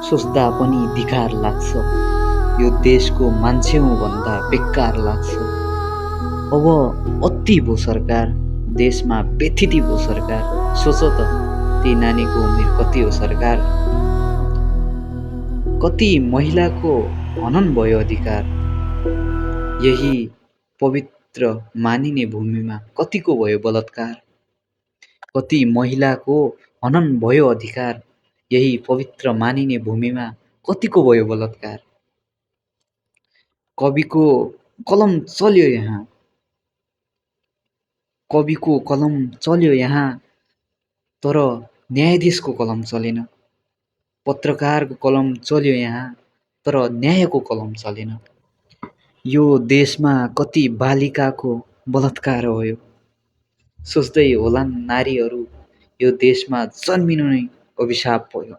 सोच्दा पनि धिक्कार लाग्छ। यो देशको मान्छे हुँ भन्दा बेकार लाग्छ। अब अति भो सरकार, देशमा व्यथिति भो सरकार। सोच त ती नानीको उमेर कति हो सरकार? कति महिलाको हनन भयो अधिकार। यही पवित्र मानिने भूमिमा कतिको भयो बलात्कार। कति महिलाको हनन भयो अधिकार। यही पवित्र मानिने भूमिमा कतिको भयो बलात्कार। कविको कलम चल्यो यहाँ, कविको कलम चल्यो यहाँ, तर न्यायाधीशको कलम चलेन। पत्रकारको कलम चल्यो यहाँ, तर न्यायको कलम चलेन। यो देशमा कति बालिकाको बलात्कार भयो। सोच्दै होलान् नारीहरू, यो देशमा जन्मिनु नै अभिशाप भयो।